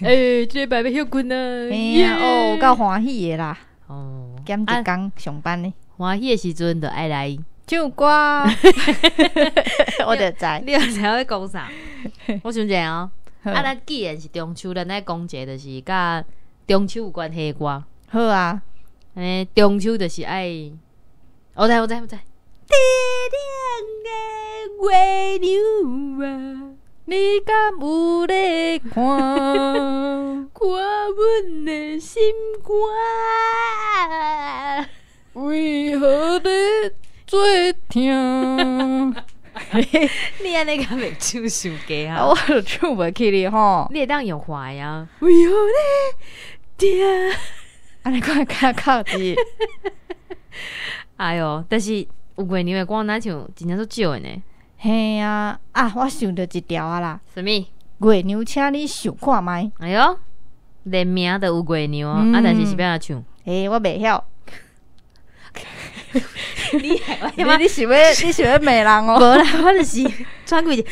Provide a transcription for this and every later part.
欸，這禮拜欲歇睏啊！嘿啊，哦，有夠歡喜的啦！哦，減一工上班呢，歡喜的時陣就愛來唱歌。我就知，你有知影欲講啥？我想者哦，啊，咱既然是中秋，咱愛講一个就是佮中秋有關係的歌。好啊，欸，中秋就是愛，我知我知我知。天亮的月娘啊，你敢有咧看？看阮的心肝？為何咧做疼？你按呢敢袂唱傷低啊？我就唱袂起哩吼。你會當用喊的啊？為何咧疼？按呢看較較佇。哎喲，但是有月娘的歌，若像真正足少的呢。嘿啊！啊，我想著一條啊啦。啥物？月娘，請你想看覓。哎喲，連名都有月娘啊，但是是欲按怎唱？欸，我袂曉。你你是欲罵人哦？無啦，我就是喘氣。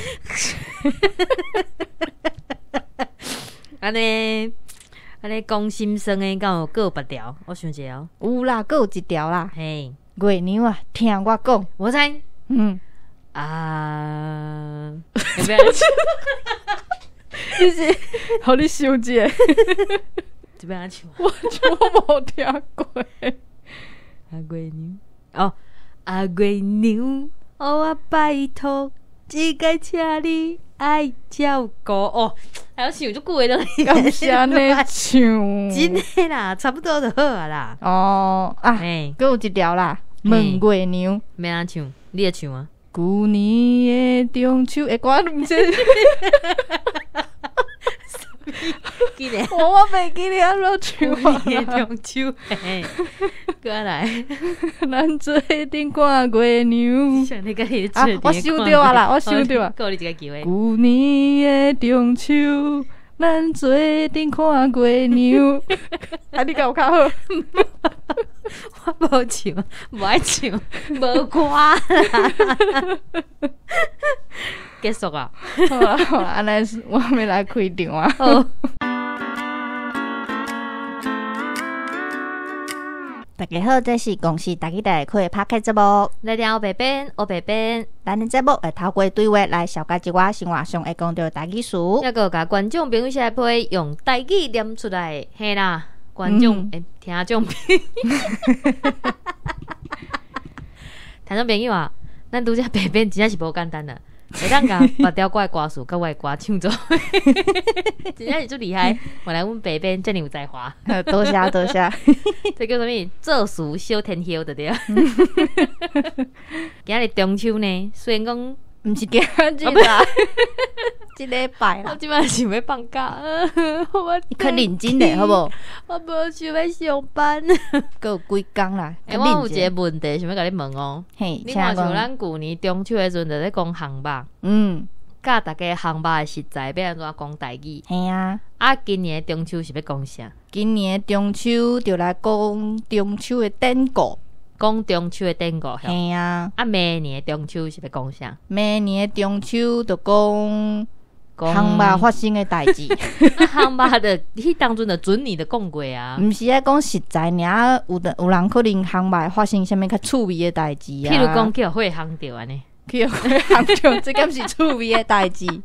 按呢，按呢講心酸的，敢有閣有別條？我想一下哦。有啦，閣有一條啦。嘿，月娘啊，聽我講。我知。啊，欲你是，予你想一下。這欲按怎唱？我我無聽過。啊月娘，哦，啊月娘，哦我拜託，這個請你愛照顧哦。還有唱足久的東西，敢是按呢唱？真的啦，差不多就好啊啦。哦啊，閣有一條啦，問月娘，欲按怎唱？你會唱啊？舊年的中秋，欸，我毋知。記得我袂記得按怎唱啊。舊年的中秋，嘿，閣來，咱做陣看月娘。像你佮你啊，我想著啊啦，我想著啊。閣予你一個機會。舊年的中秋，咱做陣看月娘。啊，你敢有較好？我無唱，無愛唱，無歌啦。結束啊！好啊好啊，按呢我欲來開場啊。好。大家好，這是公視台語台開的 Podcast 節目。來聽烏白編，烏白編。咱的節目會透過對話來紹介一寡生活上會講著台語詞，抑閣共觀眾朋友寫批用台語念出來，嘿啦，觀眾欸，聽眾朋友，聽眾朋友啊，咱拄才白編真正是無簡單啦。會當共別條歌的歌詞佮我的歌唱做伙，真正是足厲害。原來阮白編遮爾有才華。多謝多謝。這叫啥物？做事小天后就對啊。今仔日中秋呢，雖然講毋是今仔日啦，這禮拜啦。我這擺想欲放假，我你較認真咧，好無？我無想欲上班，閣有幾工啦。欸，我有一個問題想欲共你問哦。嘿，你看像咱舊年中秋的時陣就咧講烘肉，教大家烘肉的食材欲按怎講台語。嘿啊。啊，今年的中秋是欲講啥？今年的中秋就來講中秋的典故。講中秋的典故，嘿啊！啊，明年的中秋是欲講啥？明年的中秋就講烘肉發生的代誌。啊，烘肉的，彼當陣就準你就講過啊。毋是愛講食材爾，有的有人可能烘肉會發生啥物較趣味的代誌啊。譬如講去予火烘著按呢，去予火烘著，這敢是趣味的代誌？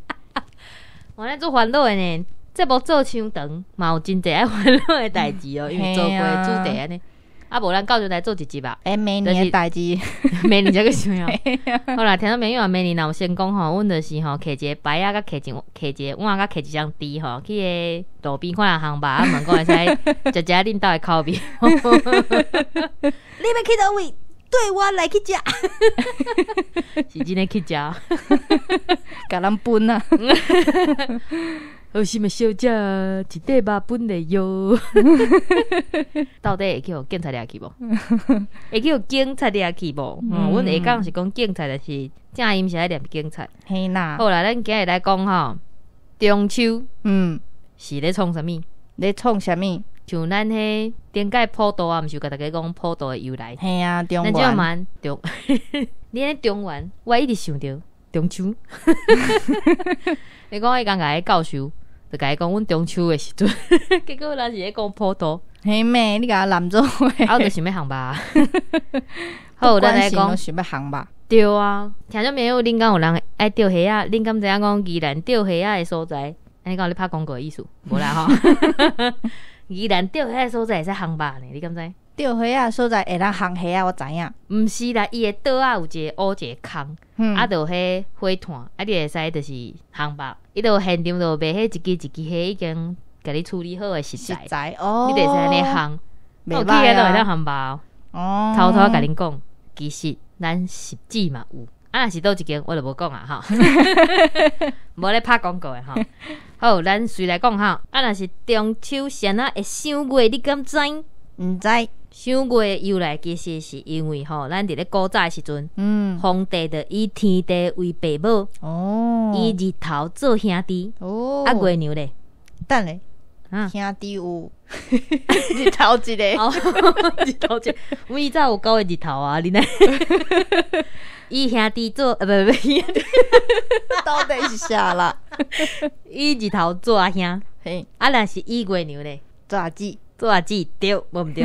我咧足煩惱的呢，節目做傷長，嘛有真濟愛煩惱的代誌哦，因為做過的主題按呢。啊，無咱到陣來做一集吧。欸，明年的代誌，明年才閣想哦。好啦，聽眾朋友啊，明年若有成功吼，阮就是吼，提一個牌仔，佮提一提一個碗，佮提一張豬吼，去个路邊看人烘肉，啊，問講會使食食恁兜的口味。你欲去佗位？對我來去食，是真的去食，共咱分啊！好心的小姐，一塊肉分咧喲。到底會去予警察掠去無？會去予警察掠去無？阮下講是講警察，但是正音是愛念警察。嘿啦。好啦，咱今日來講吼，中秋，是咧創啥物？咧創啥物？像咱彼頂擺普渡啊，毋是有共大家講普渡的由來？嘿啊，中元。咱這嘛中，你按呢中元，我一直想著中秋。你講彼工共彼教授，就共伊講阮中秋的時陣，結果咱是咧講普渡，嘿咩？你共我攬做伙？啊，我就想欲烘肉。好，咱來講想欲烘肉。對啊，聽眾朋友，恁敢有人愛釣蝦仔？恁敢知影講宜蘭釣蝦仔的所在？按呢敢有咧拍廣告的意思？無啦吼。宜蘭釣蝦仔的所在會使烘肉呢？你敢知？釣蝦仔所在會當烘蝦仔，我知影。毋是啦，伊的島仔有一個烏一個空，啊，就彼火炭，啊，你會使就是烘肉。伊就現場就賣彼一支一支蝦已經共你處理好的食材，食材哦，你就會使按呢烘。袂去遐都會歹啊。當烘肉。哦，偷偷共恁講，其實咱汐止嘛有，啊，若是佗一間我就無講啊吼，無咧拍廣告的吼。好，咱隨來講吼，啊，若是中秋啥物會賞月，你敢知？毋知。賞月的由來其實是因為吼，咱佇咧古早的時陣，皇帝就以天地為爸母，以日頭做兄弟，啊，月娘咧？等下，兄弟有日頭一个，哦，日頭一個，阮以早有九個日頭啊，你呢？以兄弟做，不不，兄弟到底是啥啦？以日頭做阿兄，啊，若是以月娘咧？做阿姊。做阿姊，對，無毋對？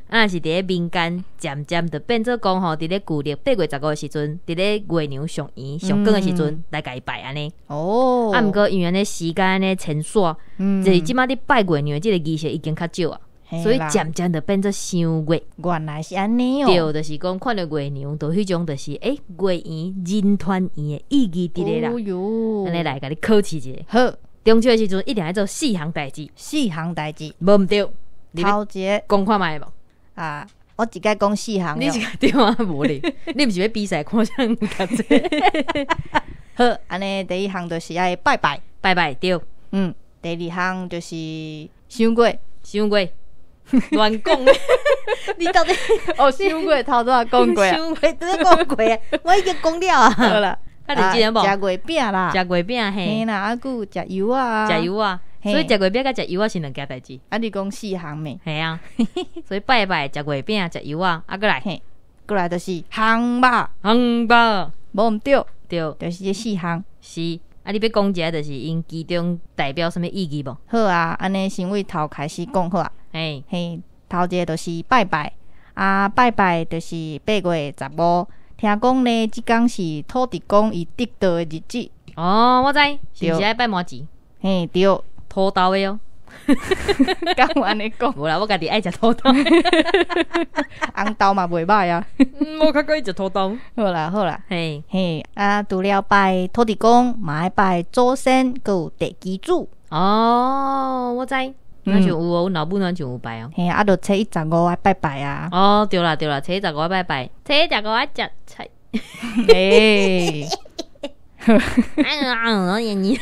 啊，若是佇咧民間，漸漸就變做講吼，佇咧舊曆8月15的時陣，佇咧月娘上圓上光的時陣，來共伊拜按呢。啊，毋過因為按呢時間按呢遷徙，就是這擺咧拜月娘的這個儀式已經較少啊，所以漸漸就變做賞月。原來是按呢哦。對，就是講看著月娘，就彼種就是欸，月圓人團圓的意義佇咧啦。哦喲，按呢來共你考試一下。好。中秋的時陣一定愛做四項代誌。四項代誌。無毋對。頭一个講看覓無？啊，我一概講四項。你一概對啊？無咧，你毋是欲比賽看啥有較濟？好，按呢第一項就是愛拜拜，拜拜對。第二項就是賞月，賞月，亂講。你到底哦，賞月頭拄仔講過啊？賞月拄仔講過啊，我已經講了啊。好啦，較認真無？食月餅啦，食月餅嘿。嘿啦，啊，閣有食油仔。食油仔。所以食月餅佮食油仔是兩件代誌。啊，你講四項咩？嘿啊，所以拜拜、食月餅、食油仔，啊，閣來，閣來就是烘肉，烘肉，無毋對，對，就是這四項。是，啊，你欲講一下，就是𪜶其中代表啥物意義無？好啊，按呢先對頭開始講好啊。嘿，頭一个就是拜拜，啊，拜拜就是8月15。聽講呢，這工是土地公伊得道的日子。哦，我知，是毋是愛拜麻糬？嘿，對。土豆的哦，敢有按呢講？無啦，我家己愛食土豆。紅豆嘛袂䆀啊。我較佮意食土豆。好啦好啦，嘿嘿，啊，除了拜土地公，嘛愛拜祖先，閣有地基主。哦，我知，若像有哦，阮老母若像有拜哦。嘿，啊，就初一十五愛拜拜啊。哦，對啦對啦，初一十五愛拜拜，初一十五愛食菜。欸。哎呀，你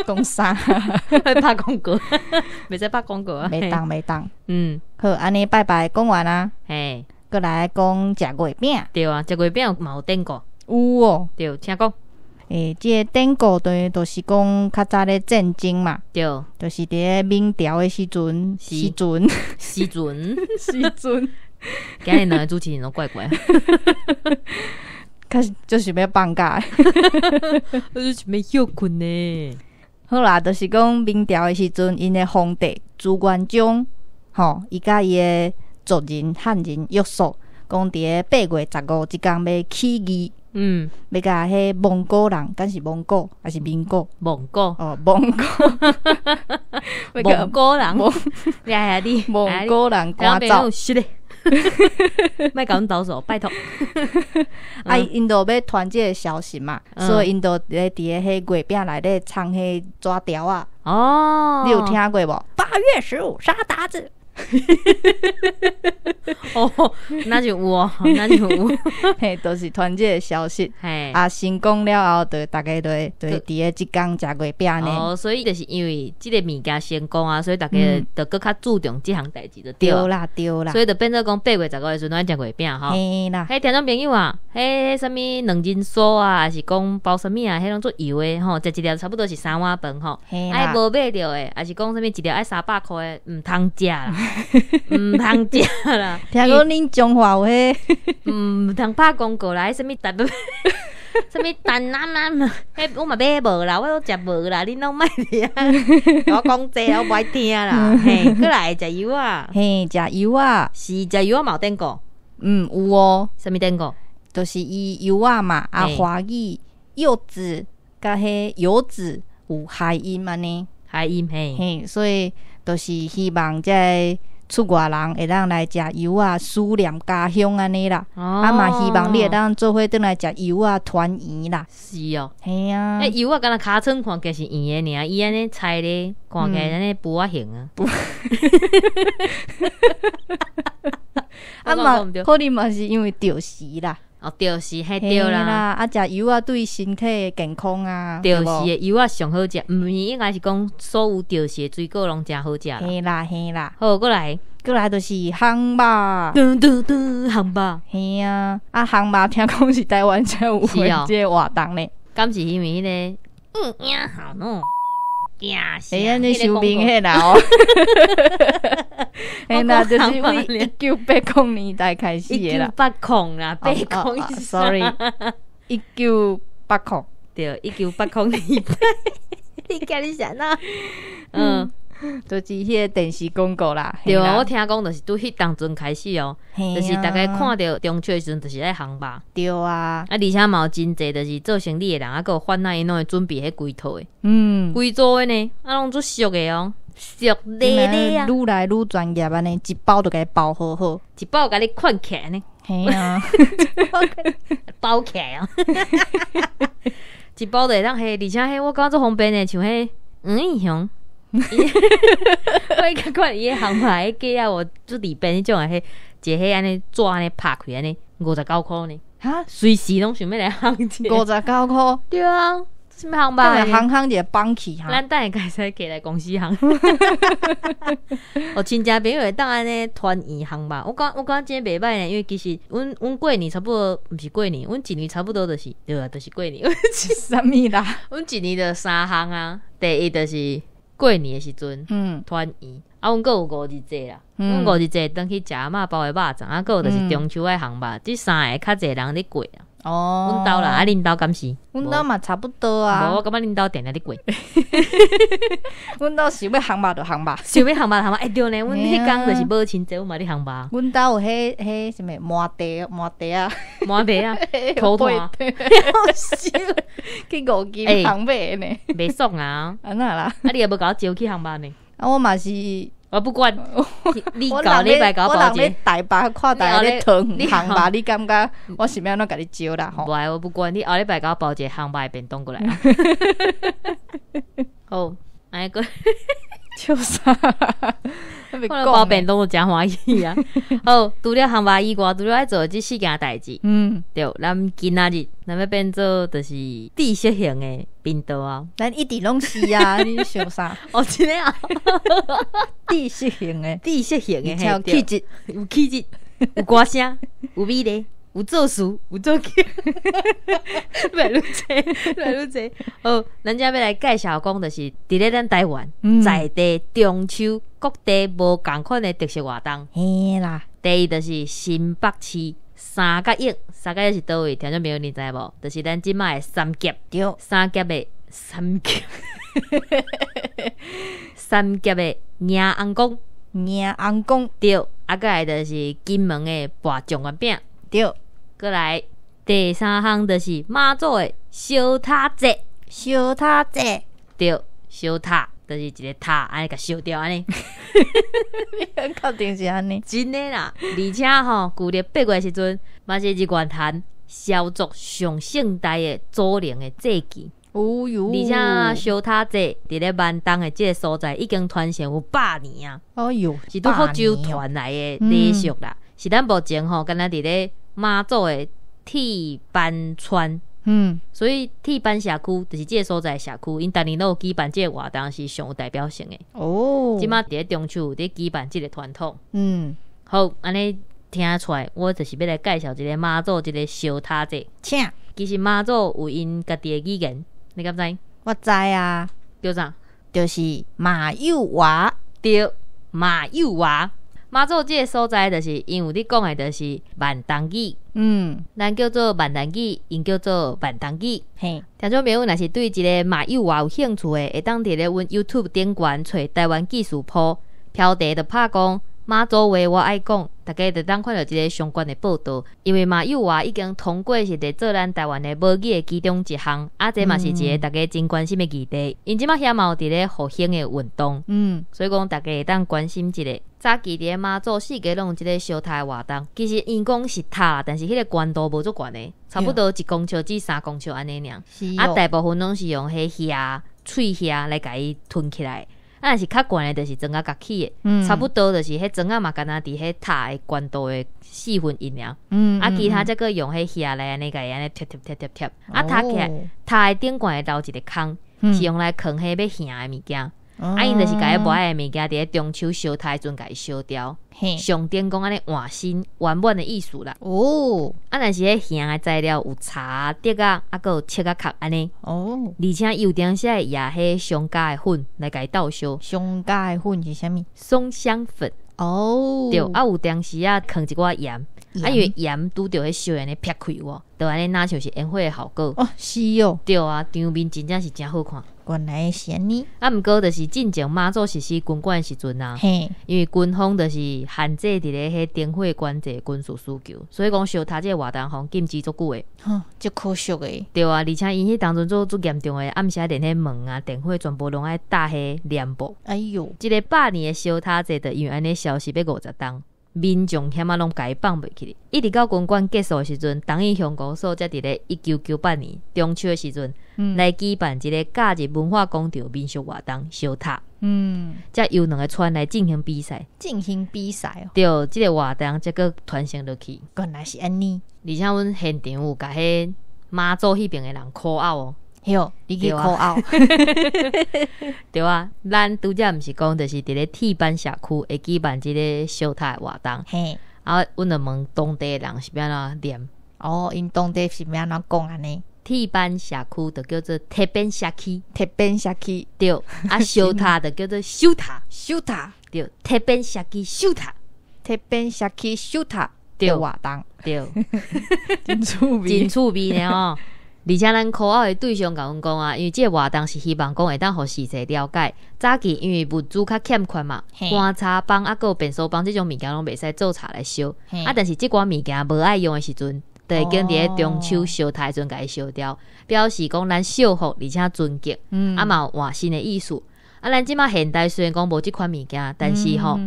講啥？拍廣告，袂使拍廣告啊！袂當袂當。好，按呢拜拜講完啊。閣來講食月餅。對啊，食月餅嘛有典故。有哦。對，請講。欸，這个典故對，就是講較早咧戰爭嘛。就是佇咧明朝的時陣，時陣，時陣，時陣。今日兩个主持人攏怪怪。開始就是欲放假，我就想欲歇睏呢。好啦，就是講明朝的時陣，𪜶的皇帝朱元璋，吼，伊佮伊的族人漢人約束，講佇咧8月15這工欲起義，欲共彼蒙古人，敢是蒙古，抑是民國？蒙古哦，蒙古，蒙古人，來你蒙古人趕走。是咧。莫共阮投訴，拜託。啊，𪜶就欲傳這个消息嘛，所以𪜶就咧佇咧彼月餅內底藏彼紙條仔。哦，你有聽過無？8月15殺韃子。哦，那就有哦，那就有。嘿，都是傳這个消息。嘿，啊，成功了後，就逐家就會就會佇咧這工食月餅呢。哦，所以就是因為這个物件成功啊，所以逐家就閣較注重這項代誌就對。對啦，對啦。所以就變做講8月15的時陣，愛食月餅吼。嘿啦。彼聽眾朋友啊，彼啥物兩人酥啊，抑是講包啥物啊，彼攏足油的吼，食一粒差不多是三碗飯吼。愛無買著的，抑是講啥物一粒愛300箍的，毋通食啦，毋通食啦。聽講恁彰化有彼，毋通拍廣告啦，彼啥物台北。啥物蛋啊啊，彼我嘛買無啦，我攏食無啦，恁攏莫佇遐我講這我無愛聽啦。嘿，過來食柚仔，嘿，食柚仔，是食柚仔嘛有典故？嗯，有哦。啥物典故？就是伊柚仔嘛，啊，華語柚子佮彼游子有諧音按呢，諧音嘿，嘿，所以就是希望這个出外人會當來食柚仔，思念家鄉按呢啦。啊嘛希望你會當做伙轉來食柚仔團圓啦。是哦，嘿啊。欸，柚仔敢若尻川看起來是圓的爾，伊按呢裁咧，看起來按呢櫥仔形啊。啊嘛，可能嘛是因為著時啦。哦，著是彼對啦。啊，食柚仔對身體健康啊，著時的柚仔上好食，毋是應該是講所有著時的水果攏誠好食啦。嘿啦嘿啦，好，過來，過來就是烘肉，噔噔噔，烘肉。嘿啊，啊烘肉聽講是台灣才有的這個活動呢。敢是因為彼個，嗯呀好喏。欸，按呢傷明顯啦哦！欸，那就是為1980年代開始的啦。1980啦，80，sorry，1980，對，1980年代。你今日啥呐？嗯，就是彼個電視廣告啦。對啊，我聽講就是對彼當陣開始哦，就是逐家看著中秋的時陣，就是愛烘肉。對啊，啊，而且嘛有真濟，就是做生理的人，啊，閣有販仔，𪜶攏會準備彼規套的，規組的呢，啊，攏足俗的哦，俗咧咧啊，愈來愈專業按呢，一包就共伊包好好，一包共你捆起來呢，嘿啊，包起來哦，一包就會當彼，而且彼我感覺足方便的，像彼黃義雄。我一看伊的烘肉彼架仔，我做裡邊彼種的，彼一個彼按呢紙按呢拍開按呢，59箍呢，哈，隨時攏想欲來烘一下。59箍。對啊，啥物烘肉？烘烘一個綁起哈。咱等下會使過來公司烘。我親戚朋友會當按呢團圓烘肉，我感覺真袂䆀呢，因為其實阮過年差不多，毋是過年，阮一年差不多就是對啊，就是過年。啥物啦？阮一年就三項啊，第一就是過年的時陣，團圓，啊，阮閣有五日節啦，阮五日節轉去食阿嬤包的肉粽，啊，閣有就是中秋愛烘肉，這三個較濟人咧過啊。哦，阮兜啦，啊，恁兜敢是？阮兜嘛差不多啊。無，我感覺恁兜定定咧過。阮兜想欲烘肉就烘肉，想欲烘肉烘肉，欸對呢，阮彼工就是母親節，阮嘛咧烘肉。阮兜有彼彼啥物麻袋麻袋仔，麻袋仔，土炭，去五金行買的呢，袂爽啊！按怎啦？啊，你也無共我招去烘肉呢？啊，我嘛是。我不管，你舊禮拜共我包一個。台北看大咧糖烘肉，你感覺我是欲按怎共你招啦？吼，無愛，我不管，你後禮拜共我包一個烘肉的便當過來。好，按呢閣笑啥？我包便當都誠歡喜啊！好，除了烘肉以外，除了愛做這四件代誌，對，咱今仔日咱欲變做就是知識型的頻道啊！咱一直攏是啊，你想啥？哦，真的啊！知識型的，知識型的，有氣質，有氣質，有歌聲，有美麗，有做事，有做曲，愈來愈濟，愈來愈濟。好，咱這欲來介紹講，就是佇咧咱台灣在地中秋各地無仝款的特色活動。嘿啦，第一就是新北市三角翼，三角翼是佗位？聽眾朋友你知無？就是咱這擺的三峽，對，三峽的三峽，三峽的迎紅宮，迎紅宮，對，啊，閣來就是金門的跋狀元餅，對，閣來第三項就是馬祖的燒塔節，燒塔節，對，燒塔就是一個塔，按呢共燒掉按呢。你很確定是按呢？真的啦，而且吼，舊曆八月時陣，嘛是日月潭痟族上盛大的祖靈的祭祀。哦喲！而且燒塔節佇咧萬東的這個所在已經傳承有100年啊！哎喲，是佇福州傳來的禮俗啦。是咱目前吼，敢若佇咧馬祖的鐵板村，所以鐵板社區就是這個所在社區，𪜶逐年攏有舉辦這個活動，是上有代表性的。哦，這馬佇咧中秋有佇舉辦這個傳統。好，按呢聽出來，我就是欲來介紹一個媽祖這個燒塔節。請。其實媽祖有𪜶家己的語言，你敢知？我知啊，叫啥？就是馬友話。對，馬友話。媽祖這个所在，就是𪜶有咧講的，就是萬東語。咱叫做閩南語，𪜶叫做萬東語。聽眾朋友，若是對這个馬友話有興趣的，會當佇咧阮 YouTube 頂懸揣台灣記事簿，標題就拍講媽祖話我愛講，大家就當看著這个相關的報導。因為馬友話已經通過是列做咱台灣的母語的其中一項，啊，這嘛是一个大家真關心的議題。𪜶這擺遐嘛有佇咧復興的運動，所以講大家會當關心一下。早期佇咧媽祖四界攏有這个燒塔的活動，其實𪜶講是塔，但是彼個懸度無足懸的，差不多1公尺至3公尺按呢爾。啊，大部分攏是用彼瓦、碎瓦來共伊囤起來。啊，若是較懸的，就是磚仔共起的，差不多就是彼磚仔嘛，敢若佇彼塔的懸度的1/4爾。啊，其他才閣用彼瓦來按呢共伊按呢貼貼貼貼貼。啊，塔起來，塔的頂懸會留一个空，是用來囥彼欲還的物件。啊，𪜶就是共彼無愛的物件，佇咧中秋燒塔的時陣共伊燒掉，象徵講按呢換新圓滿的意思啦。啊，若是彼還的材料有柴、竹仔，啊，閣有粟仔殼按呢。而且有當時會壓彼松膠的粉來共伊鬥燒。松膠的粉是啥物？松香粉。對，啊，有當時仔囥一寡鹽，啊，因為鹽拄著彼燒按呢劈開有無？就按呢若像是煙火的效果。哦，是哦。對啊，場面真正是誠好看。原來是按呢。啊，毋過就是進前媽祖實施軍管的時陣啊，因為軍方就是限制佇咧彼燈火管制軍事需求，所以講燒塔這个活動予人禁止足久的。哼，足可惜的。對啊，而且𪜶彼當陣做足嚴重的，暗時連彼門啊、電火全部攏愛搭彼簾布。哎喲，這个百年的燒塔祭，就因為按呢消失欲50冬。民眾遐仔攏共伊放袂去，一直到軍管結束的時陣，東意鄉公所才佇咧1998年中秋的時陣，來舉辦一个假日文化廣場民俗活動燒塔。才由兩个村來進行比賽。進行比賽哦。對，這个活動才閣傳承落去。原來是按呢。而且阮現場有共彼媽祖彼邊的人 call out 哦。喲，你去 call out。對啊，咱拄才毋是講，就是佇咧鐵板社區會舉辦這个燒塔的活動。啊，阮就問當地的人是欲按怎念。哦，𪜶當地是欲按怎講按呢？鐵板社區就叫做鐵板社區。鐵板社區。對，啊，燒塔就叫做燒塔。燒塔。對，鐵板社區燒塔。鐵板社區燒塔的活動。對。真趣味。真趣味呢吼。而且咱 call out 的對象共阮講啊，因為這个活動是希望講會當予市井了解，早期因為物資較欠缺嘛，乾柴枋啊，閣有便所枋這種物件攏袂使做柴來燒，啊，但是這寡物件無愛用的時陣，就會經佇咧中秋燒塔的時陣共伊燒掉，表示講咱惜福而且尊敬，啊嘛有換新的意思。啊，咱這馬現代雖然講無這款物件，但是吼，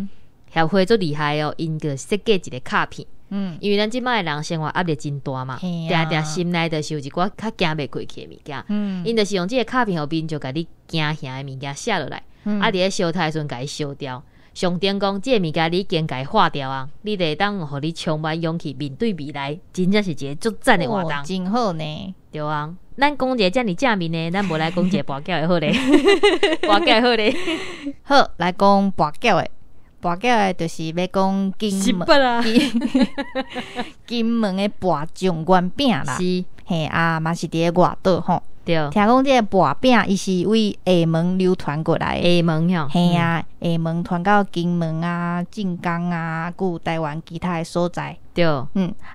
協會足厲害哦，𪜶就設計一个卡片。因為咱這擺的人生活壓力真大嘛，定定心內就是有一寡較行袂過去的物件，𪜶就是用這个卡片，予民眾共你驚嚇的物件寫落來，啊，佇咧燒塔的時陣共伊燒掉，象徵講這个物件你已經共伊化掉啊，你就會當予你充滿勇氣面對未來，真正是一个足讚的活動。真好呢。對啊，咱講一个遮爾正面的，咱無來講一个跋筊的好咧，跋筊的好咧。好，來講跋筊的。跋筊的，就是欲講金門金門的跋狀元餅啦。嘿啊，嘛是佇咧外島吼。聽講這个跋餅，伊是為廈門流傳過來的。廈門吼。嘿啊，廈門傳到金門啊、晉江啊，閣有台灣其他的所在。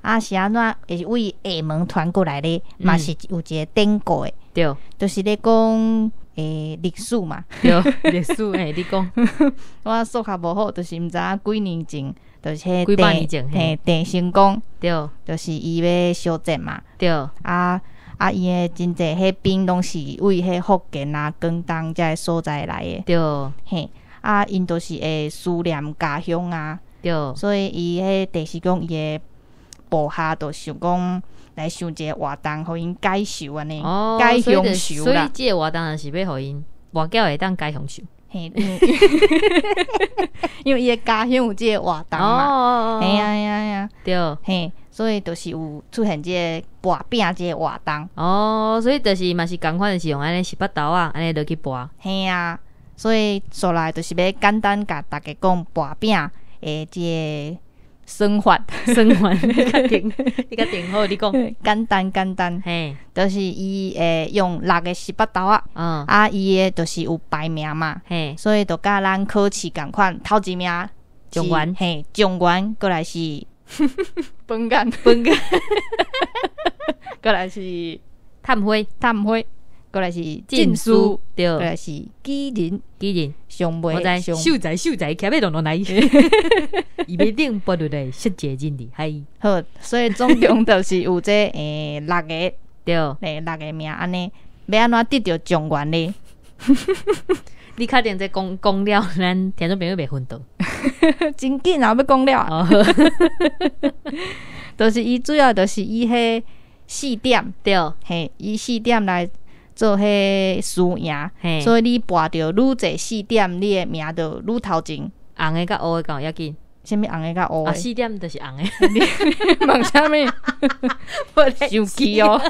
啊是按怎會是為廈門傳過來咧？嘛是有一个典故的。就是咧講歷史嘛。對，歷史，嘿，你講。我數學無好，就是毋知影幾年前，就是彼幾百年前，鄭成功。就是伊欲相戰嘛。啊啊！伊的真濟彼兵攏是為彼福建啊、廣東這个所在來的。嘿，啊，𪜶就是會思念家鄉啊。所以伊彼鄭成功伊的部下就想講來想一个活動，予𪜶解愁按呢，解鄉愁啦。所以這个活動就是欲予𪜶跋筊會當解鄉愁。嘿，因為伊的家鄉有這个活動嘛。嘿啊嘿啊嘿啊。嘿，所以就是有出現這个跋餅這个活動。哦，所以就是嘛是仝款，就是用按呢十八豆仔，按呢落去跋。嘿啊，所以紲來就是欲簡單共大家講跋餅的這个算法。算法，你較定，你較定好，你講。簡單簡單。就是伊會用六个十八豆仔，啊，伊的就是有排名嘛，所以就佮咱考試仝款，頭一名狀元。嘿，狀元，過來是飯糭，飯糭，過來是探花，探花，過來是進士，過來是舉人，舉人，上尾我知上秀才秀才，徛欲落落來，伊欲頂撥落來，設計真厲害。好，所以總共就是有這六個，六個名按呢，欲按怎得著狀元呢？你確定這講講了，咱聽眾朋友袂昏倒？真緊啊，欲講了啊，就是伊主要就是以彼四點，嘿，以四點來做彼輸贏，所以你跋著愈濟四點，你的名就愈頭前。紅的佮烏的敢有要緊？啥物紅的佮烏啊，的？四點就是紅的。問啥物？生氣哦！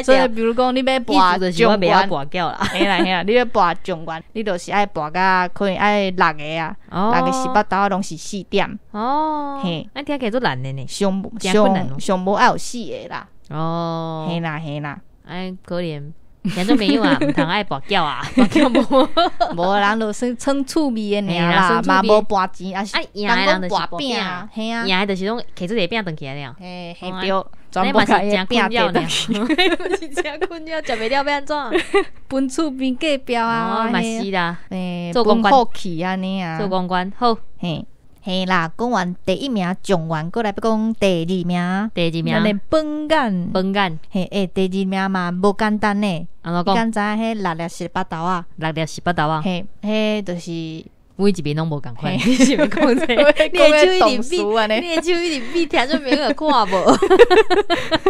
所以比如講，你欲跋意思就是我袂曉狀元，跋筊啦。嘿啦嘿啦，你欲跋狀元，你就是愛跋甲可能愛六個啊，六個十八豆攏是四點。嘿，啊，聽起來足難的呢。上真困難哦。上上無愛有四個啦。嘿啦嘿啦。哎，可憐聽眾朋友啊，毋通愛跋筊啊，跋筊無。無人就算耍趣味的爾啦，嘛無跋錢，啊是啊，贏的人就是跋餅啊，嘿啊，贏的就是攏提出一個餅轉去爾。嘿嘿對，全部嘛是共伊真困擾餅提轉去，爾，是真困擾，食袂了欲按怎？分厝邊隔壁啊，嘛是啦，做公關福氣按呢啊，做公關好。嘿。嘿啦，講完第一名狀元，過來欲講第二名。第二名，咱的飯糭。飯糭。嘿，欸，第二名嘛無簡單呢。按怎講？你敢知影彼六粒十八豆仔？六粒十八豆仔。嘿，彼就是每一面攏無仝款。你是欲講這個？你的手一直比，你的手一直比，聽眾朋友看無？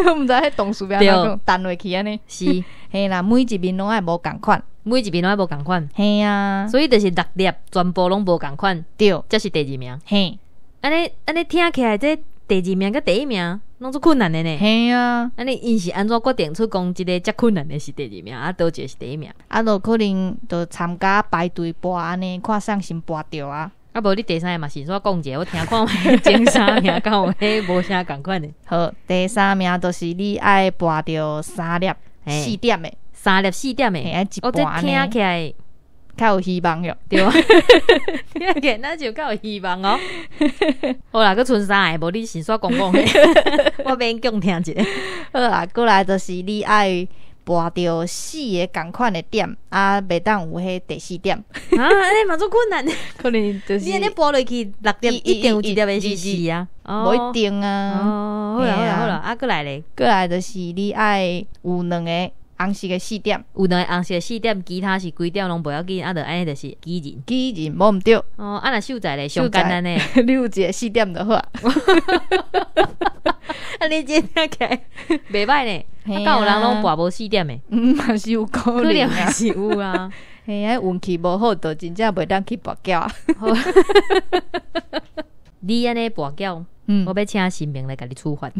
我毋知彼動詞欲按怎講，彈落去按呢。是，嘿啦，每一面攏愛無仝款。每一面攏愛無仝款。嘿啊，所以就是六粒全部攏無仝款。對，這是第二名。嘿，按呢按呢聽起來，這第二名佮第一名攏足困難的呢。嘿啊，按呢𪜶是按怎決定出講這个遮困難的是第二名，啊，佗一个是第一名？啊，就可能就參加排隊跋按呢，看誰先跋著啊。啊，無你第三个嘛，先煞講一下，我聽看覓前三名敢有彼無啥仝款的。好，第三名就是你愛跋著三粒四點的，三粒四點的，嘿，愛一哦，這半聽起來較有希望喲。對啊，聽起來若就較有希望哦。好啦，閣賰三个，無你先煞講講，我勉強聽一下。好啦，過來就是你愛跋著四个仝款的點，啊，袂當有彼第四點。啊，按呢嘛足困難的。可能就是你按呢跋落去六粒，一定有一粒會是四啊。無一定啊。哦，好啦好啦好啦，啊，閣來咧。閣來就是你愛有兩个紅色的四點，有兩个紅色的四點，其他是幾點攏無要緊，啊，就按呢就是舉人。舉人無毋對。哦，啊，若秀才咧，上簡單的。你有一个四點就好啊。啊，你這聽起來袂䆀呢？啊，敢有人攏跋無四點的？嗯，嘛是有可能嘛是有啊。嘿啊，運氣無好，就真正袂當去跋筊啊。你按呢跋筊，我欲請神明來共你處罰。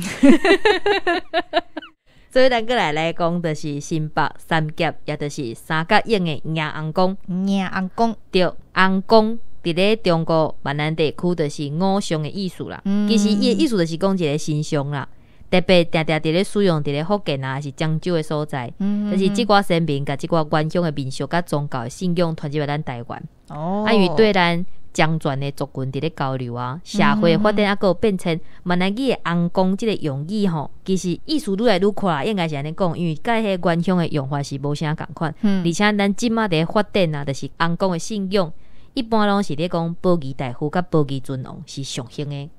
所以咱閣來來講，就是新北三峽，也就是三角湧的迎尪公。迎尪公，對，尪公佇咧中國閩南地區，就是偶像的意思啦。其實伊的意思就是講一個神像啦，特別定定佇咧使用佇咧福建啊，還是漳州的所在。就是這寡先民共這寡原鄉的民俗佮宗教的信仰傳入來咱台灣。啊，因為對咱漳泉的族群佇咧交流啊，社會發展啊，閣有變遷。閩南語的尪公這个用語吼，其實意思愈來愈闊，應該是按呢講，因為佮彼个原鄉的用法是無啥仝款。而且咱這馬佇咧發展啊，就是尪公的信仰，一般攏是咧講保義大夫佮保義尊王是上興的。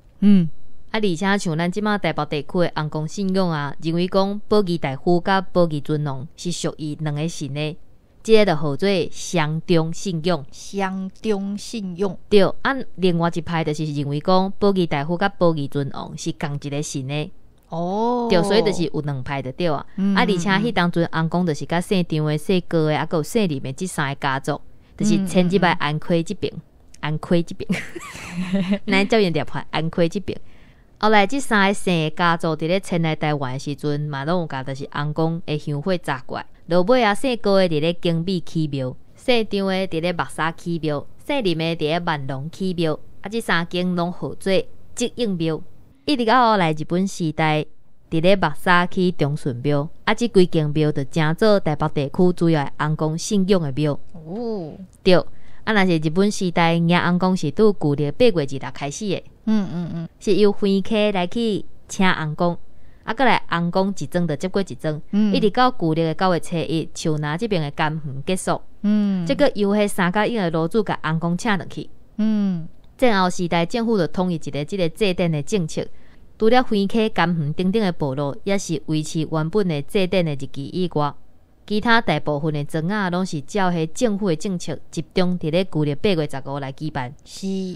啊，而且像咱這馬台北地區的尪公信仰啊，認為講保義大夫佮保義尊王是屬於兩个神的。這个就號做雙重信仰。雙重信仰。對，啊，另外一派就是認為講保義大夫佮保義尊王是仝一个神的。對，所以就是有兩派就對啊。啊，而且彼當陣尪公就是佮姓張的、姓高的，啊，閣有姓林的這三个家族，就是遷入來安溪這爿，安溪這爿，咱照樣念法，安溪這爿。後來這三个姓的家族佇咧遷來台灣的時陣，嘛攏有共就是尪公的香火紮過來。落尾啊，姓高的佇咧景美起廟，姓張的佇咧木柵起廟，姓林的佇咧萬隆起廟。啊，這三間攏號做積應廟。一直到後來日本時代，佇咧木柵起長順廟。啊，這幾間廟就成做台北地區主要的尪公信仰的廟。對。啊，若是日本時代，迎尪公是拄舊曆8月26開始的。是由橫溪來去請尪公，啊，閣來尪公一莊就接過一莊，一直到舊曆的9月初1，樹林這邊的甘園結束。這個由彼三甲邑的爐主共尪公請轉去。戰後時代政府就統一一个這个祭典的政策，除了橫溪甘園等等的部落，也是維持原本的祭典的日期以外，其他大部分的莊仔攏是照彼政府的政策，集中佇咧舊曆8月15來舉辦。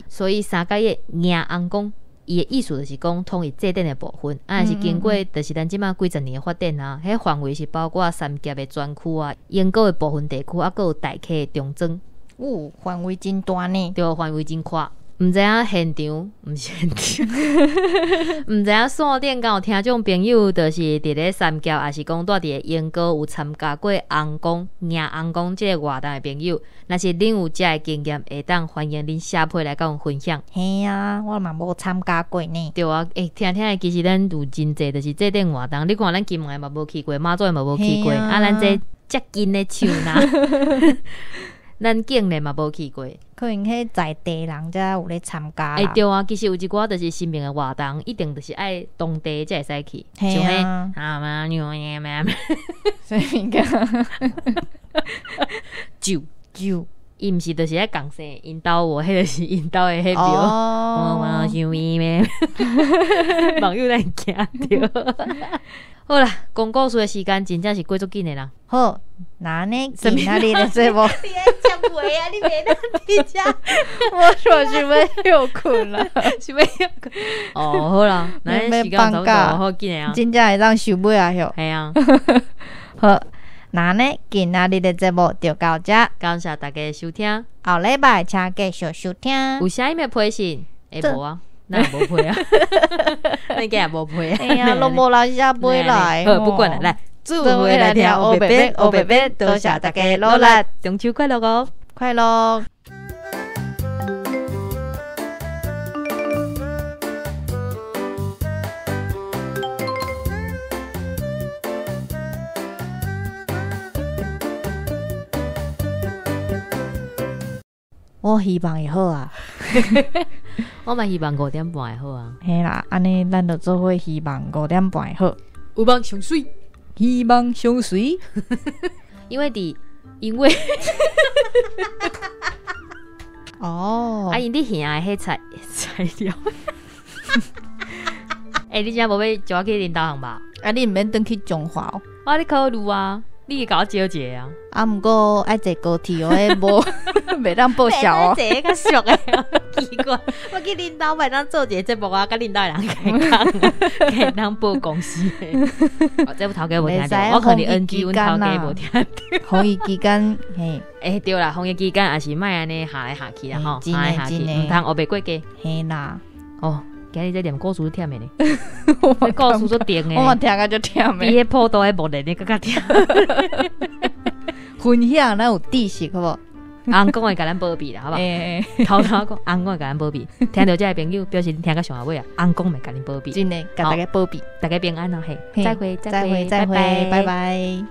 所以三甲邑迎尪公，伊的意思就是講統一祭典的部分，啊，是經過就是咱這馬幾十年的發展啊，彼範圍是包括三峽的專區啊，鶯歌的部分地區，啊，閣有大溪的中莊。有範圍真大呢。對，範圍真闊。毋知影現場，毋是現場，毋知影線頂敢有聽眾朋友，就是佇咧三峽，抑是講蹛佇咧鶯歌有參加過尪公、迎尪公這個活動的朋友，若是恁有遮的經驗，會當歡迎恁寫批來佮阮分享。嘿啊，我嘛無參加過呢。對啊，欸，聽聽的，其實咱有真濟，就是祭典活動。你看咱金門的嘛無去過，馬祖的嘛無去過，啊，咱這遮近的樹林。咱竟然嘛無去過，可能彼在地人才有咧參加。欸，對啊，其實有一寡就是神明的活動，一定就是愛當地才會使去，像彼啊嘛牛呀嘛，啥物件？酒酒，伊毋是就是愛共生𪜶兜無，彼就是𪜶兜的彼廟。我想伊咩？網友咱驚著。好啦，講故事的時間真正是過足緊的啦。好，那呢今仔日的節目，你愛接話啊？你袂當佇遮，我說想欲歇睏啦，想欲歇睏。哦，好啦，那時間差不多，好緊的啊，真正會當收尾啊，歇。係啊。好，那呢今仔日的節目就到遮，感謝大家收聽。後禮拜請繼續收聽。有啥物批信？會無啊？那也無批啊，那應該也無批啊。哎呀，攏無人寫批來。好，不管了，來，做伙來聽烏白白，烏白白，多謝大家努力，中秋快樂哦，快樂。我希望會好啊，我嘛希望5點半會好啊。嘿啦，按呢咱就做伙希望5點半會好。有夢上水，希望相隨。因為佇，因為哦，啊，𪜶佇兄的彼材材料。欸，你遮無欲招我去恁兜行吧？啊，你毋免轉去彰化哦。我咧考慮啊。你會共我招一个啊？啊，毋過愛坐高鐵哦，彼無袂當報銷哦。坐較俗的，奇怪，我去恁兜袂當做一个節目啊，佮恁兜的人開講，會當報公司的。哦，這頭家無聽著，我可能 NG，阮頭家無聽著。防疫期間，嘿，欸，對啦，防疫期間也是莫按呢下來下去啦，吼，下來下去，毋通烏白過界。嘿啦，哦。今日這念故事忝的呢，這故事足長的，我嘛聽甲足忝的。比彼普渡彼木蓮的閣較忝。分享咱有知識好無？尪公會共咱保庇啦，好無？偷偷講，尪公會共咱保庇。聽著這个朋友表示你聽到上後尾啊，尪公會共恁保庇。真的，共大家保庇，大家平安哦，嘿，再會，再會，再會，拜拜。